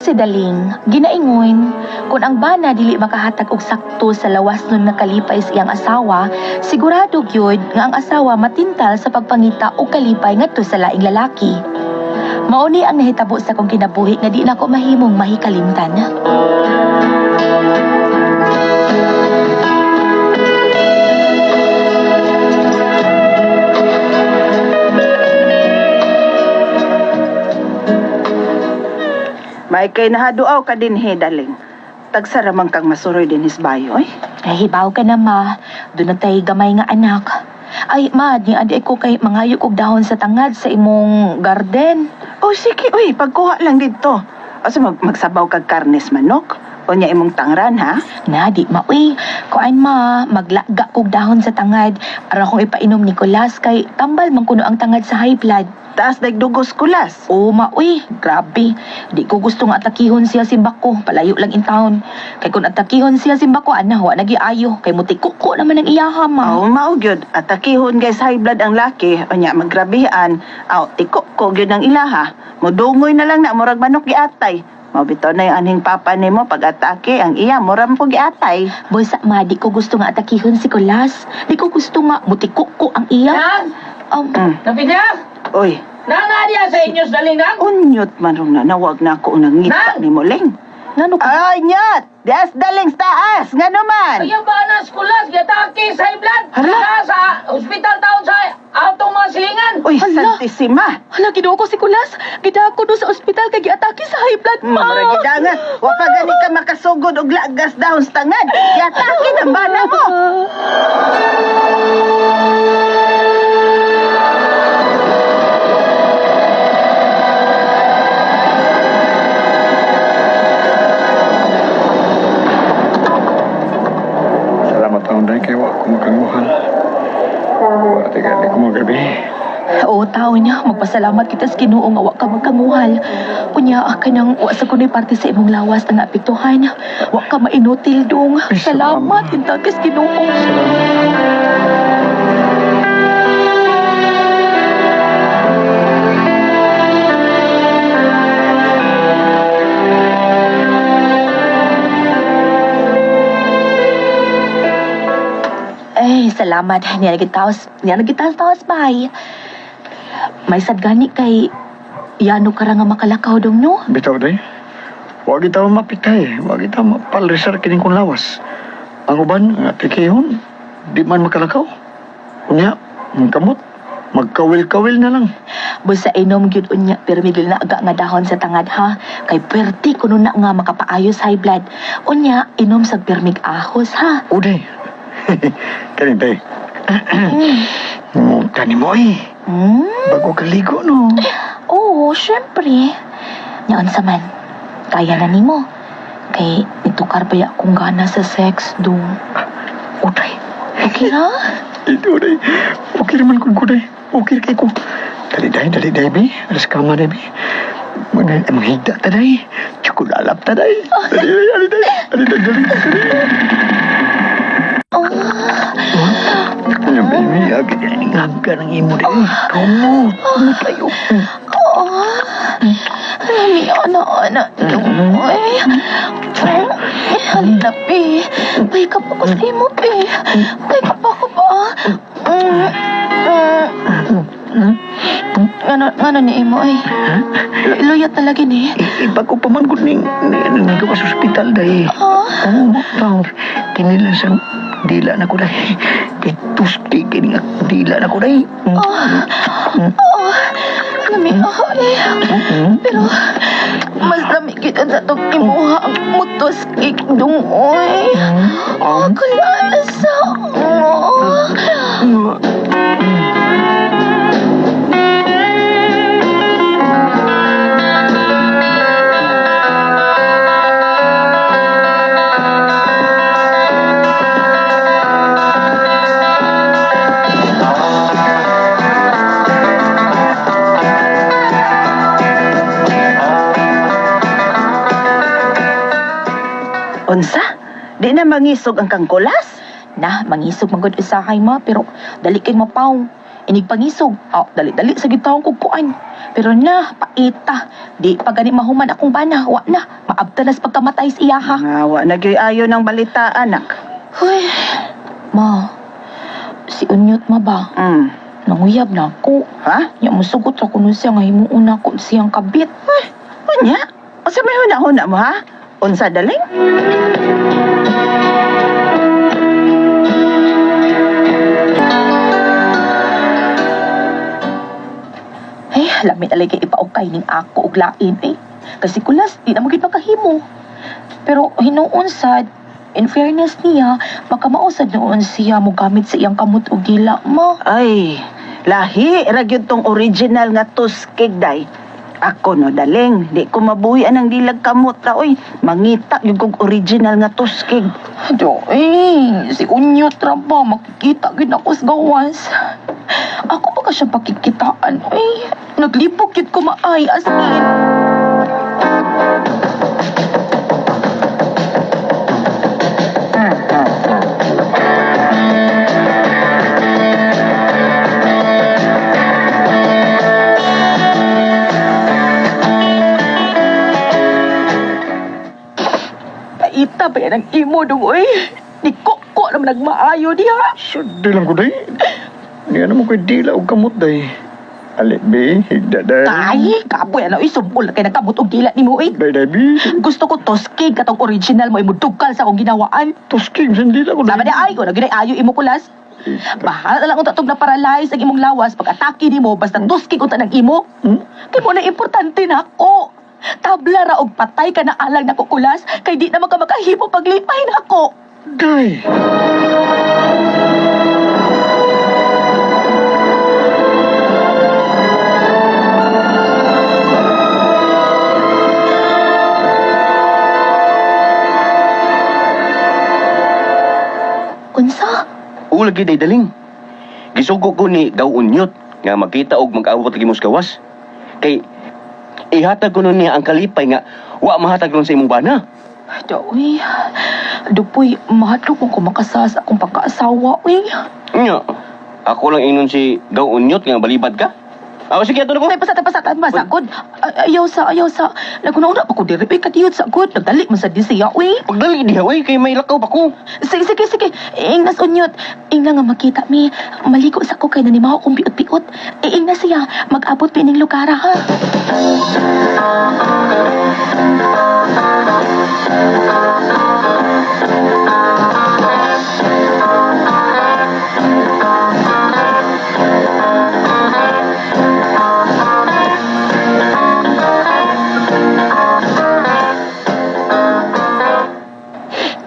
Si Daling, ginaingon, kung ang bana dili makahatag og sakto sa lawas nun nakalipay sa iyang asawa, sigurado gyud nga ang asawa matintal sa pagpangita og kalipay ngadto sa laing lalaki. Mao ni ang nahitabo sa akong kinabuhi nga di nako mahimong mahikalimtan. May kay nahaduaw ka din he, daling. Tagsara man kang masuroy din his bayo, oy. Ay, hibaw ka na, ma. Doon na tayo gamay nga anak. Ay, ma, di adi ko kay mangayo kog dahon sa tangad sa imong garden. Oh, sige, uy, pagkuha lang dito. Asa magsabaw kag karnes manok? O niya imong tangran, ha? Na, di ma, uy. Kuan ma, maglaga kog dahon sa tangad. Aron akong ipainom ni Nicolas kay tambal man kuno ang tangad sa high blood. Taas dagdugos kulas. Oo, ma, uy, grabe. Di ko gusto nga atakihon siya simbako. Palayo lang in town. Kay kung atakihon siya simbako, ana, wa nagiayo. Kay mutikuko naman ang iyaha, ma. Oh, mao gyud. Atakihon guys high blood ang laki, o niya maggrabihan. Aw, tiko ko gyud ang ilaha. Mudungoy na lang na murag manok giatay. Mao bitaw na yung anhing papa nimo pag atake ang iya murag po giatay. Bulsa, ma, di ko gusto nga atakihon si Kulas. Di ko gusto nga mutikuko ang iya. Nang! Mm. Napidya! Uy, Nang nga diya sa inyo sa daling nang? unyot man rong na nawag na ako nang ngita Nang! ni mo ling. Ngano ka? Ay, nyot! Dias daling sa taas! Nga naman! Ayaw ba na skulas? Gitake sa blood! Hala! Na sa ospital taon sa atong mga silingan! Uy, Hala! Santisima! Hala, ginoo ko si Kulas. Gidako do sa ospital kay giatake sa high blood, ma. Murag gidangan. Wa pa gani ka makasugod og lagas dahon sa tangad. Giatake ng bana mo. Salamat taon dahil kay wa ko makanguhan. Wa tigali ko magabi. Oo, tao niya. Magpasalamat kita sa Ginoo nga wa ka magkanguhal. Unya, ka nang wa sa kunoy parte sa imong lawas ang naapektuhan. Wa ka mainutil dong. Ay, Salamat, salamat. intang sa Ginoo. Ay, salamat. Niya nagitaos, niya nagitaos taos, bay. May sad gani kay yano ka ra nga makalakaw dong no? Bitaw day. Wa kita mapitay, wa kita mapalresar kining kong lawas. Ang uban nga tikihon, di man makalakaw. Unya, ang kamot, magkawil-kawil na lang. Busa inom gyud unya pirmigil na aga nga dahon sa tangad ha. Kay perti kuno na nga makapaayos high blood. Unya inom sa pirmig ahos ha. Uday. Kanin day. Muta ni mo eh. Bago kaligo no. Oo, syempre. Nya unsa man? Kaya na nimo. Kay nitukar pa ya akong gana sa sex dong. Uday. Okay ra? Ito day. Okay naman kung kuday. Okay kay ko. Dali day, dali day bi. Alas kama day bi. Manghigda ta day. Tsukulalap ta day. Dali day, dali day. Dali day, dali dali. Oh, Ano baby, agad yan. Ngagka ng imo day. Kamu, kamu tayo. oo. Lami, ana, ana. Ay, halina, pi. Bay ka pa ko sa imo, pi. Bay ka pa ko ba? Mm, mm. Ano, ano ni imo, ay? Luyat talaga ni. Iba ko pa man gud ning ning gawas ospital day. Ah, Oo, tao. Kini lang sa dila na ko day. Kay tusti kini nga dila na ko day. oh, oh. Lami, ay. Pero, mas lami kita sa itong imuha ang mutos kikdong, oy. Oh, kulasa. Oh. Unsa? Di na mangisog ang kangkulas? Na, mangisog magod usahay ma, pero dali kay mapaw. Inig pangisog. Aw, dali-dali sa gitawong kog kuan. Pero na, paita. Di pa gani mahuman akong bana. Wa na. Maabtalas pagkamatay sa iyaha. Nga, wa na gyud ayo ng balita, anak. Huy, ma. Si Unyot ma ba? Nanguyab na ako. Ha? Nya musugot ra kuno siya nga himuon ako siyang kabit. Unya? Unsa may huna-huna mo, ha? Unsa daling? Ay, lami alay kay ipaukay ning ako og lain eh. Kasi kulas di na mo gid makahimo. Pero hinuon sad, in fairness niya, makamao sad noon siya mo gamit sa iyang kamot og dila ma. Ay, lahi ra gyud tong original nga tuskig day. Ako no daling, di ko mabuhi anang dilag kamot ra oy. Mangita gyud kog original nga tuskig. Do, eh, si Unyot ra ba makikita gid ako sa gawas. Ako pa ka siya pakikitaan, eh. Naglibog gid ko maay as in. Paita ba yan ang imo dong, oy? Ni Koko naman nagmaayo diha. So, di lang ko day. Di ano mo ko'y dila og kamot day. Ali, be, higda day. Ay, kapoy ano, isumpol kay nagkamot og dila nimo, oy. Day, day, be. Gusto ko toskig katong original mo imudugkal sa akong ginawaan. Tusking, sandila ko Sama di ay, kung naginay ayo imo kulas. Bahala na lang unta tong na-paralyze ang imong lawas pag atake nimo basta tuskig unta ng imo. Hmm? Kay mo na importante na ako. Tabla ra og patay ka na alang nako kulas kay di na man ka makahimo paglipay nako. Day! Unsa? O lagi day daling. Gisugo ko ni Gaw Unyot nga makita og mag-awat lagi mo sa gawas. Kay ihatag ko nun niya ang kalipay nga wa mahatag nun sa imong bana. Doy. Dupoy, mahadlok mo ko makasas akong pagkaasawa, uy. Nya. Ako lang ingnon si Gaw Unyot nga balibad ka. Ah, sige ato na ko. Tay, pasa, tay, pasa, tay, pasa, god. Ay, ayaw sa, ayaw sa. Naguna-una pa ko diri, uy, kadiyot sa, god. Nagdali man sa di siya, uy. Pagdali diha oy kay may lakaw pa ko. Sige, sige, sige. Ingnas unyot. Ingna nga makita mi. Maligo sa ko kay nanimaho kong piot-piot. Iingna siya. Mag-abot pining lugar, ha?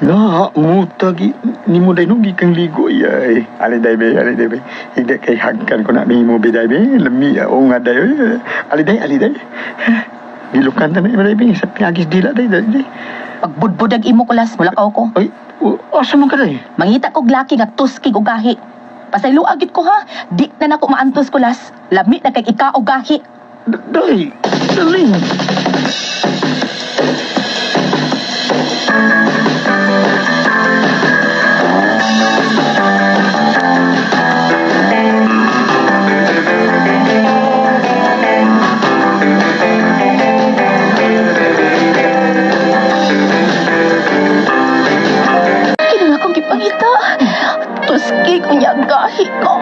Na, mutagi ni mo day no gikang ligo ay. Ali day be, ali day be. Higda kay hagkan ko na nimo be day be. Lami o nga day. Oy. Ali day, ali day. Gilukan ta na day be sa pingagis dila day day. Day. Pagbudbudag imo kulas, mulakaw ko. Ay, asa man ka day? Mangita kog laki nga tuskig og gahi. Pasayloa gid ko ha. Di na nako maantos kulas. Lami na kay ikaw og gahi. Day, daling. Kini nga akong gipangita. Tuskig unya gahi ka.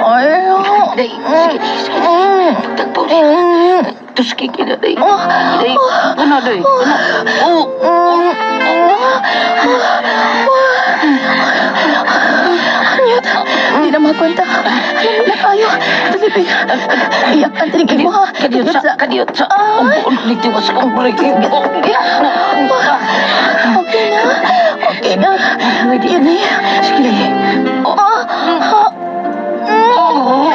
Day, sige, sige. Pagtagpo siya. Tuskig na, day. Day, ano, day? Ano? Oh, Anyot, di na makwenta. Alam na tayo. Dali, be. Iyak ang tinig mo ha. kadiyot sa, kadiyot sa. Ang buon, nagtiwas kong balik. Okay na. Okay na. Yun eh. Sige. Oh, ah, Oh,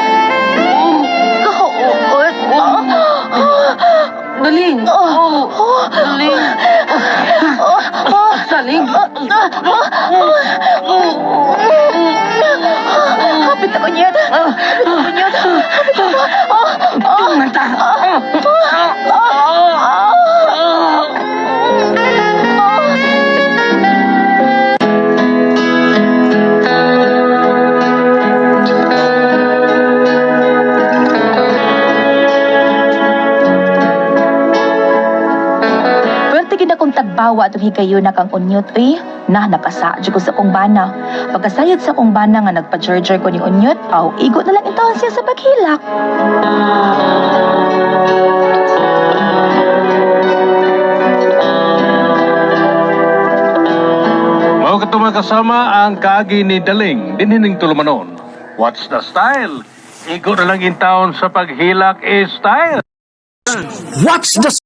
Kahuot. Ah, Daling. oh, Oh, daling. oh, oh. Daling. Hapit ako niya. Hapit ako niya. Hapit ako. Ah, ah, Manta. ah, ah. Perti gid akong tagbawa atong higayon na kang unyot uy. Na napasa jud ko sa akong bana. Pagkasayod sa akong bana nga nagpa-jerjer ko ning unyot, aw igo na lang intawon siya sa paghilak. Mao kato, mga kasama, ang kaagi ni Daling dinhining tulumanon. What's the style? Igo na lang in town sa paghilak is style. What's the